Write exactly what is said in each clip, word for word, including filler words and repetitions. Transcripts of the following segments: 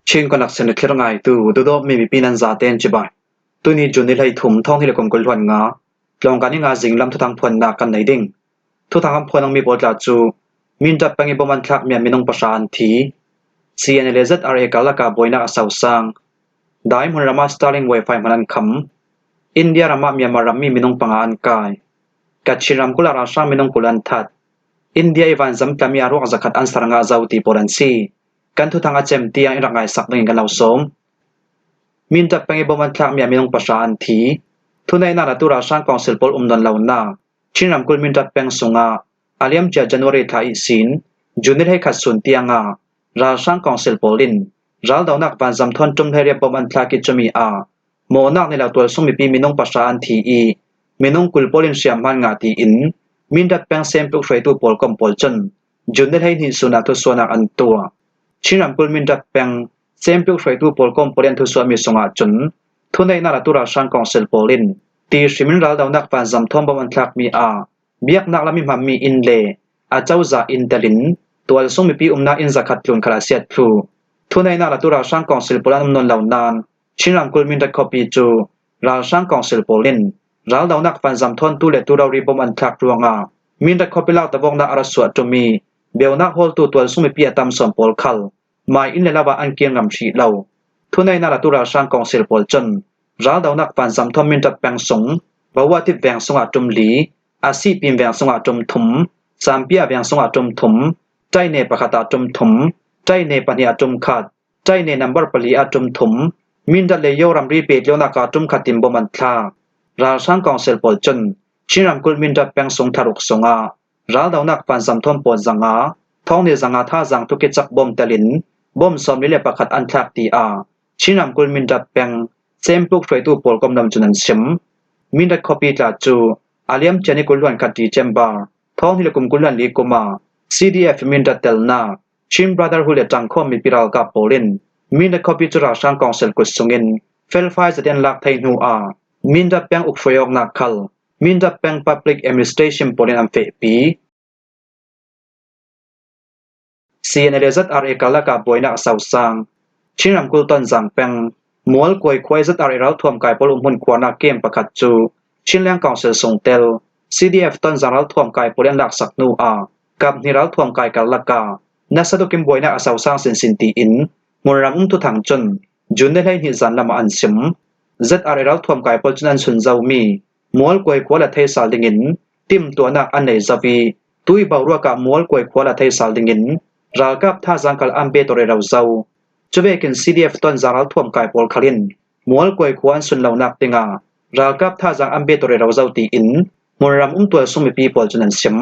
Chin Connection le thlir ngaitu, duhdawtmi mipi nan zaten cibai. Tuni June ni hleithum, thawng hnih le kum kul hluan nga, tlawngkai ni nga zinglam thuthang phuannak kan nei ding. Thuthang kan phuan mi pawl tla cu Mindat peng i bom an thlakmi ah minung pahra an thi. C N A le Z R A karlak ah buainak a sosang. Dai hmun ram ah Starlink Wi-Fi hman an kham. India ram ah Myanmar rammi minung panga an kai. Kachin ramkulh ah ralhrang minung kul an that. India i vanzam tlami ah ruak zakhat an ser ngah zo ti pawl an si. Kan thuthang a cem tiang in rak ngaisak dingin kan lo sawm. Mindat peng i bom an thlakmi ah minung pahra an thi. Thuneihnak latu ralhrang kawngsil pawl um nawn lonak. Chin ramkulh Mindat peng sungah a liamcia January thla ihsin June ni hleikhat sun tiangah ralhrang kawngsil pawl in raldonak vanzam thawn ṭum hleiriat bom an thlak i cumi ah mawhnak nei lo tualsung mipi minung pahra an thi i minung kul pawl in hriamhma an ngah tiin Mindat peng semtluk hruaitu pawlkom pawl cun June ni hleihnih sun ah thusuahnak an tuah. Chin ramkulh Mindat peng semtluk hruaitu pawlkom pawl in an thusuahmi sungah cun thuneihnak latu ralhrang kawngsil pawl in ti hrimin raldonak vanzam thawn bom an thlakmi ah biaknak lam i hmanmi inn le a cozah inn telin tualsung mipi umnak inn zakhat tlun khal a siat thluh. Thuneihnak latu ralhrang kawngsil pawl an um nawn lo nain Chin ramkulh Mindat khuapi cu ralhrang kawngsil pawl in raldonak vanzam thawn tu le tu rori bom an thlak ruangah Mindat khuapi lak davawknak a ra suah ṭum i beunak hawltu tualsung mipi a tam sawn pawl khal mai inn le lo ah an kir ngam hrih lo. Thuneihnak latu ralhrang kawngsil pawl cun raldonak vanzam thawn Mindat peng sung Bawatip veng sungah ṭum li, a Sihpim veng sungah ṭum thum, Sampia veng sungah ṭum thum, Taine pakhat ah ṭum thum, Taine pahnih ah ṭum khat, Taine nambar pali ah ṭum thum, Mindat le Yo ramri pehtlaihnak ah ṭum khat in bom an thlak. Ralhrang kawngsil pawl cun Chin ramkulh Mindat peng sung thla ruk sungah raldonak vanzam thawn pawl zanga, thawng hnih zanga thazaang thuk i cak bom telin bom sawmli le pakhat an thlak tiah Chin ramkulh Mindat peng semtluk hruaitu pawlkom lam cun an sim. Mindat khuapi tla cu a liamcia ni kul hluan khat December thawng hnih le kum kul hluan li kum ah C D F Mindat telnak Chin Brotherhood le ṭangkhawm mipi ralkap pawl in Mindat khuapi cu ralhrang kawngsil kut sungin felfai zet in lak thei hnu ah Mindat peng ukhruai awknak khal Mindat peng Public Administration pawl in an fehpi. C N A le Z R A karlak ah buainak a sosang. Chin ramkulh Tonzang peng Mualkuai khua i Z R A ralthuam kai pawl umhmun khuarnak kem pakhat cu Chinland Council sungtel C D F Tonzang ralthuam kai pawl in an laksak hnu ah kap hnih ralthuam kai karlak ah nasa tukin buainak a sosang sinsin tiin hmunram um thuthang cun June ni hleihnih zan lam ah an sim. Z R A ralthuam kai pawl cun an sun zomi Mualkuai khua la theisal dingin timtuahnak an nei zo i tui boruak ah Mualkuai khua la theisal dingin ralkap thazaang khal an bet aw rero zo. Cuvekin C D F Tonzang ralthuam kai pawl khal in Mualkuai khua an sun lonak dingah ralkap thazaang an bet aw rero zo tiin hmunram um tualsung mipi pawl cun an sim.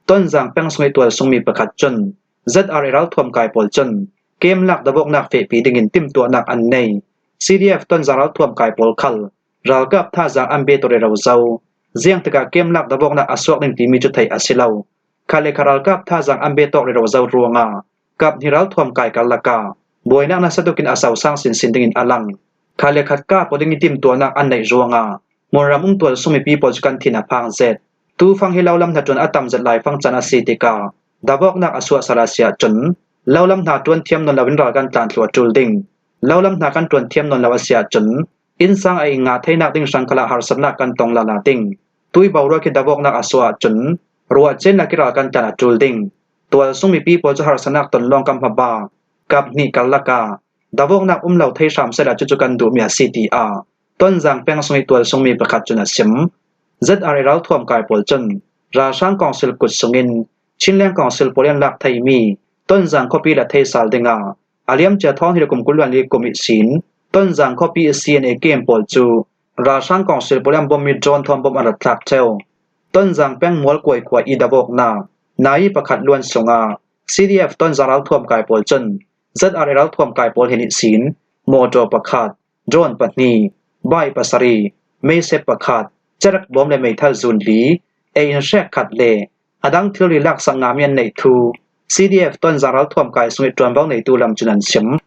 Tonzang peng sung i tualsung mi pakhat cun Z R A ralthuam kai pawl cun kem lak davawknak fehpi dingin timtuahnak an nei. C D F Tonzang ralthuam kai pawl khal ralkap thazaang an bet aw rero zo. Ziangtikah kem lak davawknak a suak ding timi cu theih a si lo. Khat le khat ralkap thazaang an bet aw rero zo ruangah kap hnih ralthuam kai karlak ah buainak nasa tukin a sosang sinsin dingin a lang. Khat le khat kap aw ding i timtuahnak an neih ruangah hmunram um tualsung mipi pawl cu kan thin a phang zet. Tufang hi lo lam hnaṭuan a tam zet laifang caan a si tikah davawknak a suahsal a si ahcun lo lam hna ṭuan thiam nawn loin ral kan tlan thluh a ṭul ding. Lo lam hna kan ṭuan thiam nawn lo a si ahcun innsang a i ngah theinak ding hrang khalah harsatnak kan tong lala ding. Tui boruak i davawknak a suah ahcun ruahcen lak i ral kan tlan a ṭul ding. Tualsung mipi pawl cu harsatnak ton lawng kan hmaba kap hnih karlak ah davawknak um lo thei hram sehla cucu kan duhmi a si, tiah Tonzang peng sung i tualsung mi pakhat cun a sim. Z R A ralthuam kai pawl cun ralhrang kawngsil kut sungin Chinland Kawngsil pawl in lak theimi Tonzang khuapi la theisal dingah a liamcia thawng hnih le kum kul hluan li kum ihsin Tonzang khuapi C N A kem pawl cu ralhrang kawngsil pawl in bommi drone thawn bom an rak thlak ṭheu. Tonzang peng Mualkuai khua i davawknak nai pakhat luan sungah C D F Tonzang ralthuam kai pawl cun Z R A ralthuam kai pawl hnih ihsin mawṭaw pakhat, drone pahnih, bike pasarih, meisep pakhat, cerek bawm le meithal zun li, ei in hrek khat le a dang thilri laksak ngahmi an neih thu C D F Tonzang ralthuam kai sung i ṭuanvo neitu lam cun an sim.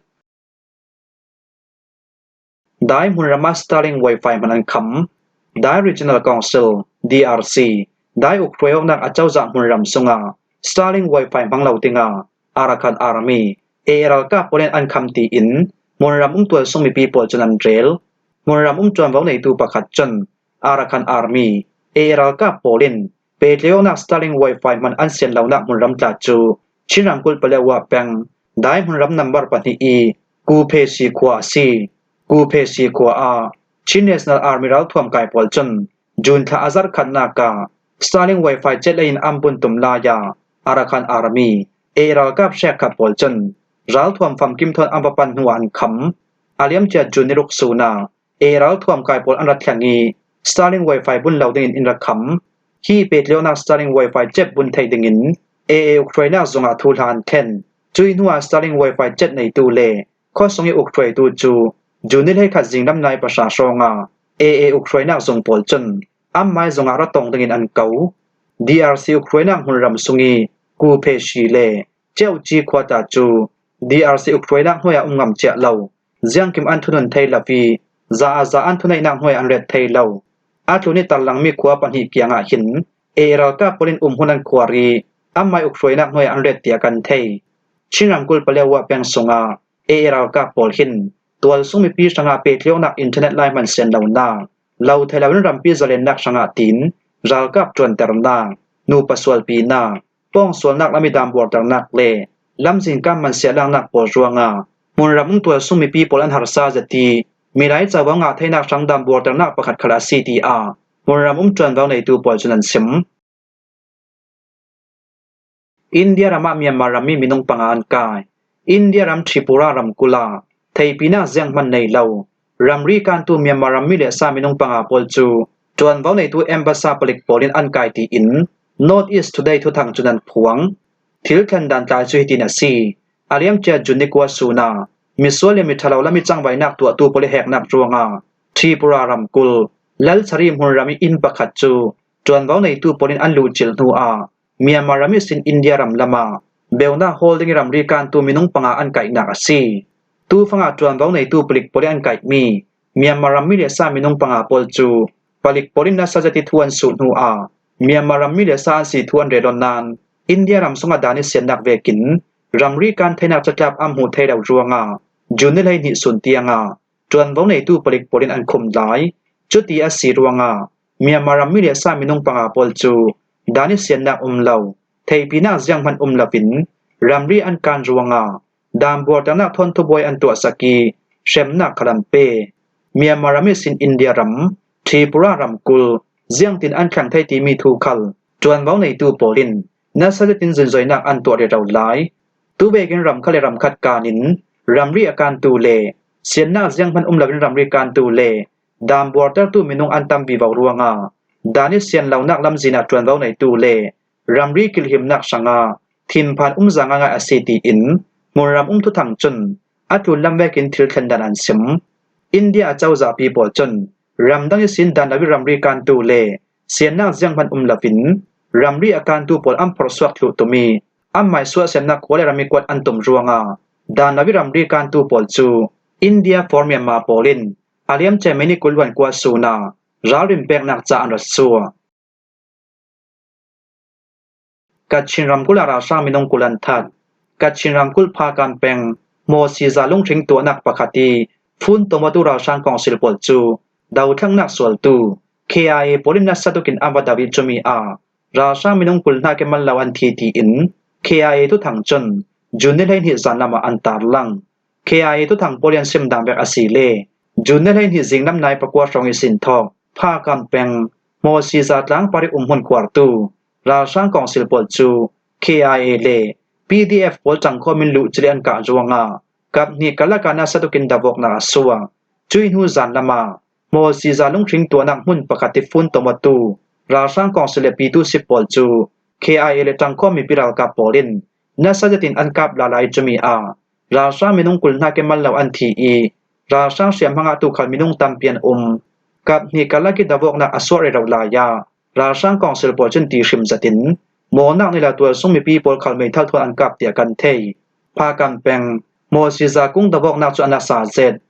Dai hmunram ah Starlink Wi-Fi hman an kham. Dai Regional Council, D R C, Dai ukhruai awknak a cozah hmunram sungah Starlink Wi-Fi hmang lo dingah Arakan Army, A A ralkap pawl in an kham tiin hmunram um tualsung mipi pawl cun an rel. Hmunram um ṭuanvo neitu pakhat cun Arakan Army, A A ralkap pawl in pehtlaihawknak Starlink Wi-Fi hman an sian lonak hmunram tla cu Chin ramkulh Paletwa peng Dai hmunram nambar pahnih i Kuphesi khua a si. Kuphesi khua ah Chin National Army ralthuam kai pawl cun June thla a zarh khatnak ah Starlink Wi-Fi chet lei in an bun tum lai ah Arakan Army, A A ralkap hrekkhat pawl cun ralthuam famkim thawn an va pan hnu ah an kham. A liamcia June ni ruk sun ah A A ralthuam kai pawl an ra thleng i Starlink Wi-Fi bun lo dingin in ra kham. Hi pehtlaihawknak Starlink Wi-Fi chet bun theih dingin A A ukhruainak zung ah thuhla an thlen. Cuih hnu ah Starlink Wi-Fi chet neitu le khuasung i ukhruaitu cu June ni hleikhat zinglam nai pahra hrawngah A A ukhruainak zung pawl cun an mai zung ah ra tong dingin an ko. D R C ukhruainak hmunram sung i Kuphesi le Ceuci khua tla cu D R C ukhruainak hnuai ah um ngam ciah lo. Ziangkim an thunun thei lo i za ah za an thuneihnak hnuai an ret thei lo. A tlun i tarlangmi khua pahnih kiangah hin A A ralkap pawl in umhmun an khuar i an mai ukhruainak hnuai an ret tiah kan thei. Chin ramkulh Paletwa peng sungah A A ralkap pawl hin tualsung mipi hrangah pehtlaihawknak internet lai hman sian lonak, lo thei loin rampi zalennak hrangah tiin ralkap ṭuanternak, nupa sualpinak, pawngsualnak lam i dam buarternak le lamzin kan mansiah laknak pawl ruangah hmunram um tualsung mipi pawl an harsa zet i milai covo ngah theinak hrang dam buarternak pakhat khal a si, tiah hmunram um ṭuanvo neitu pawl cun an sim. India ramah Myanmar rammi minung panga an kai. India ram Tripura ramkulh ah theipinak zianghman nei lo ramri kantu Myanmar rammi le sa minung panga pawl cu ṭuanvo neitu embassy palik pawl in an kai tiin North East Today thuthang cun an phuang. Thil thlen dan tlai cu hitin a si. A liamcia June ni kua sun ah misual le miṭhalo lam i cangvaihnak tuahtu pawl i heknak ruangah Tripura ramkulh Lalchari hmunram i inn pakhat cu ṭuanvo neitu pawl in an luhcilh hnu ah Myanmar ram ihsin India ram lamah beunak hawl ding i ramri kantu minung panga an kaihnak a si. Tufangah ṭuanvo neitu palik pawl in an kaihmi Myanmar rammi le sa minung panga pawl cu palik pawl in nasa zet i thu an suh hnu ah Myanmar rammi le sa an si thu an rel nain India ram sungah dan i siannak vekin ramri kan theinak catlap an hmuh thei lo ruangah June ni hleihnih sun tiangah ṭuanvo neitu palik pawl in an khum lai. Cuti a si ruangah Myanmar rammi le sa minung panga pawl cu dan i siannak um lo, theipinak zianghman um loin ramri an kan ruangah dan buarternak thawn thubuai an tuahsak i hremnak khal an pe. Myanmar ram ihsin India ram, Tripura ramkulh ziangtin an thleng thei timi thu khal ṭuanvo neitu pawl in nasa zetin zunzoinak an tuah rero lai. Tuvekin ram khat le ram khat kanin ramri a kantu le siannak zianghman um loin ramri kantu le dan buartertu minung an tam vivo ruangah dan i sian lonak lamzin ah ṭuanvo neitu le ramri kilhimnak hrangah thinphan um za ngaingai a si tiin hmunram um thuthang cun a tlunlam vekin thil thlen dan an sim. India a cozahpi pawl cun ramdang ihsin dan lo i ramri kantu le siannak zianghman um loin ramri a kantu pawl an phorhsuak thluh tum i an maisuah siannak khua le ram i kuat an tum ruangah dan lo i ramri kantu pawl cu India for Myanmar pawl in a liamcia May ni kul le kua sun ah ralrin peknak ca an rat suak. Kachin ramkulh ah ralhrang minung kul an that. Kachin ramkulh Phakan peng Mawsiza lunghring tuahnak pakhat i fun tawmawtu ralhrang kawngsil pawl cu dothlengnak sualtu K I A pawl in nasa tukin an va do i cumi ah ralhrang minung kul hna kemal lo an thi tiin K I A thuthang cun June ni hleihnih zanlam ah an tarlang. K I A thuthang pawl i an sim dan vek a si le June ni hleihnih zinglam nai pakua hrawng ihsin thawk Phakan peng Mawsiza tlangpar i umhmun khuartu ralhrang kawngsil pawl cu K I A le P D F pawl ṭangkhawm in luhcilh i an kah ruangah kap hnih karlak ah nasa tukin davawknak a suak. Cuih hnu zanlam ah Mawsiza lunghring tuahnak hmun pakhat i fun tawmawtu ralhrang kawngsil le pitu sip pawl cu K I A le ṭangkhawm mipi ralkap pawl in nasa zetin an kap lala i cumi ah ralhrang minung kul hna kemal lo an thi i ralhrang hriamhma ngahtu khal minung tampi an um. Kap hnih karlak i davawknak a suak rero lai ah ralhrang kawngsil pawl cun ti hrim zetin mawhnak nei lo tualsung mipi pawl khal meithal thawn an kap tiah kan thei. Phakan peng Mawsiza kung davawknak cu a nasa zet.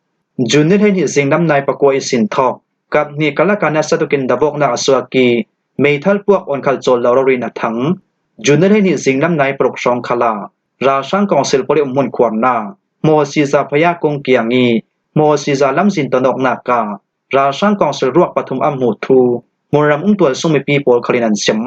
June ni hleihnih zinglam nai pakua ihsin thawk kap hnih karlak ah nasa tukin davawknak a suak i meithal puak awn khal cawl lo rori in a thang. June ni hleihnih zinglam nai paruk hrawng khal ah ralhrang kawngsil pawl i umhmun khuarnak Mawsiza phaya kung kiang i Mawsiza lamzin tonawknak ah ralhrang kawngsil ruak pathum a hmuh thu hmunram um tualsung mipi pawl khalin an sim.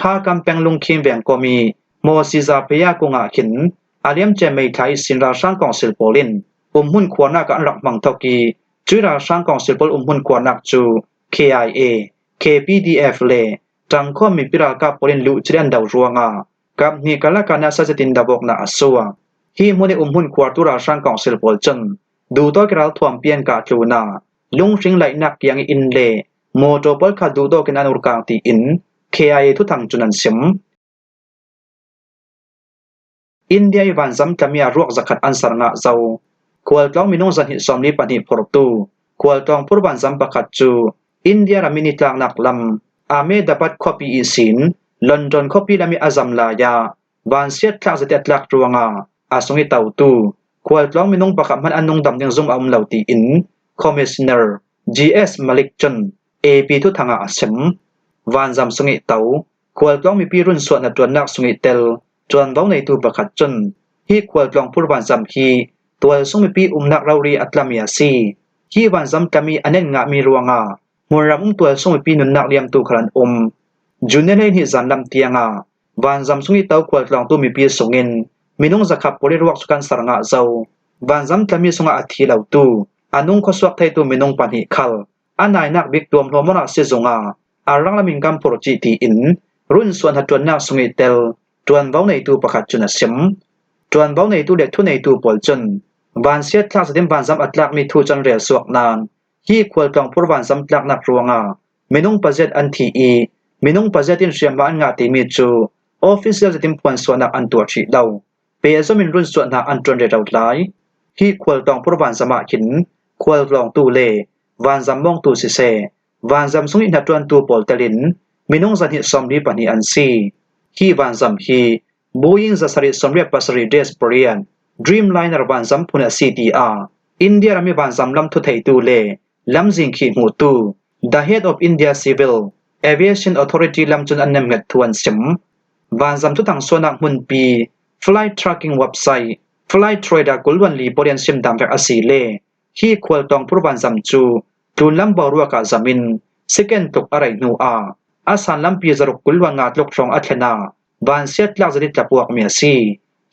Pha kampeng lungkhim vengkawm i Mawsiza phaya kung ah khin a liamcia May thla ihsin ralhrang kawngsil pawl in umhmun khuarnak ah an rak hmang thawk i cui ralhrang kawngsil pawl umhmun khuarnak cu K I A, K P D F le ṭangkhawm mipi ralkap pawl in luhcil an do ruangah kap hnih karlak ah nasa zetin dawknak a suak. Hi hmun i umhmun khuartu ralhrang kawngsil pawl cun duhtawk i ralthuam pian kah tlunah lunghring laihnak kiang i inn le mawtaw pawl kha duhtawk in an urkang tiin K I A thuthang cun an sim. India i vanzam tlami a ruak zakhat an ser ngah zo. Khualtlawng minung zahnih sawmli pahnih phurtu khualtlawng phur vanzam pakhat cu India ram i nitlaknak lam Ahmedabad khuapi ihsin London khuapi lam i a zam lai ah vansiat thlak zati a tlak ruangah a sung i totu khualtlawng minung pakhat hman an nungdam ding zung a um lo tiin Commissioner G S Malik cun A P thuthang ah a sim. Vanzam sung i to khualtlawng mipi runsuah hnaṭuannak sung i tel ṭuanvo neitu pakhat cun hi khualtlawng phur vanzam hi tualsung mipi umnak rori a tlami a si. Hi vanzam tlami a nen ngahmi ruangah hmunram um tualsung mipi nunnak liamtu khal an um. June ni hleihnih zanlam tiangah vanzam sung i to khualtlawngtu mipi sungin minung zakhat pawl i ruak cu kan ser ngah zo. Vanzam tlami sungah a thi lotu a nung khuasuak theitu minung pahnih khal a nainak bik tuamhlawm awrah si zungah a ranglam in kan phurh cih tiin runsuah hnaṭuannak sung i tel ṭuanvo neitu pakhat cun a sim. Ṭuanvo neitu le thuneitu pawl cun vansiat thlak zetin vanzam a tlakmi thu cun rel suak nain hi khualtlawng phur vanzam tlaknak ruangah minung paziat an thi i minung paziat in hriamhma an ngah timi cu official zetin phuansuahnak an tuah hrih lo. Pehzom in runsuah hna an ṭuan rero lai. Hi khualtlawng phur vanzam ah khin khualtlawngtu le vanzam mawngtu siseh, vanzam sung i hnaṭuantu pawl telin minung zahnih sawmli pahnih an si. Hi vanzam hi Boeing zasarih sawmriat pasarih dash pariat Dreamliner vanzam phun a si, tiah India ram i vanzam lam thutheitu le lamzin khih hmuhtu The Head of India Civil Aviation Authority lam cun an nemnget thu an sim. Vanzam thuthang suahnak hmunpi flight tracking website Flight Radar kul luan li pawl in an sim dan vek a si le hi khualtlawng phur vanzam cu tlunlam boruak ah zam in second tluk a rei hnu ah a san lampi zaruk kul luan nga tluk hrawng a thlen ah vansiat tlak zet i tlapuakmi a si.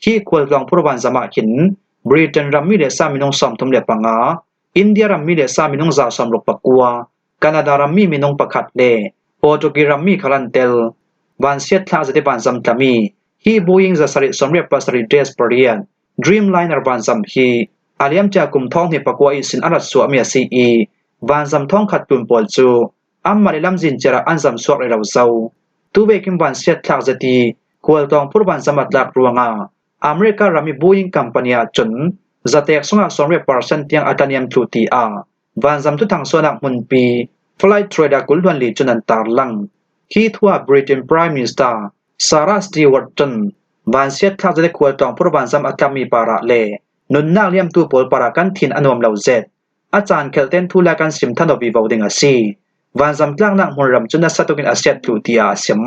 Hi khualtlawng phur vanzam ah khin Britain rammi le sa minung sawmthum le panga, India rammi le sa minung za sawmruk pakua, Canada rammi minung pakhat le Portugal rammi khal an tel. Vansiat thlak zet i vanzam tlami hi Boeing zasarih sawmriat pasarih dash pariat Dreamliner vanzam hi a liamcia kum thawng hnih pakua ihsin a rat suahmi a si i vanzam thawngkhat tlun pawl cu anmah le lamzin ciar ah an zam suak rero zo. Tuvekin vansiat thlak zet i khualtlawng phur vanzam a tlak ruangah America ram i Boeing company ah cun zatek sungah sawmriat percent tiang a tlaniam thluh, tiah vanzam thuthang suahnak hmunpi Flight Radar kul luan li cun an tarlang. Hi thu ah Britain Prime Minister Sarah Stewart cun vansiat thlak zet i khualtlawng phur vanzam a tlakmi parah le nunnak liamtu pawl parah kan thin a nuam lo zet. A caan khelhten thu lai kan sim than aw vivo ding a si. Vanzam tlaknak hmunram cu nasa tukin a siat thluh, tiah a sim.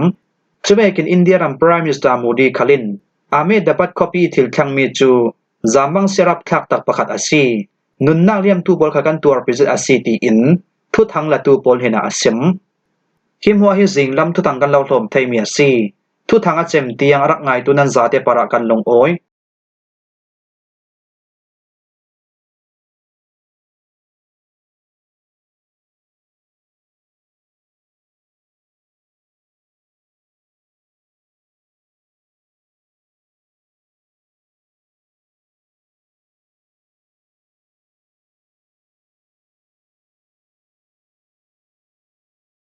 Cuvekin India ram Prime Minister Modi khal in Ahmedabad khuapi i thil thlengmi cu zamang siarap thlak tak pakhat a si. Nunnak liamtu pawl kha kan tuarpi zet a si, tiin thuthang latu pawl hnenah a sim. Hi hmuah hi zinglam thuthang kan lo hlawm theimi a si. Thuthang a cem tiang a rak ngaitu nan zate parah kan lungawi.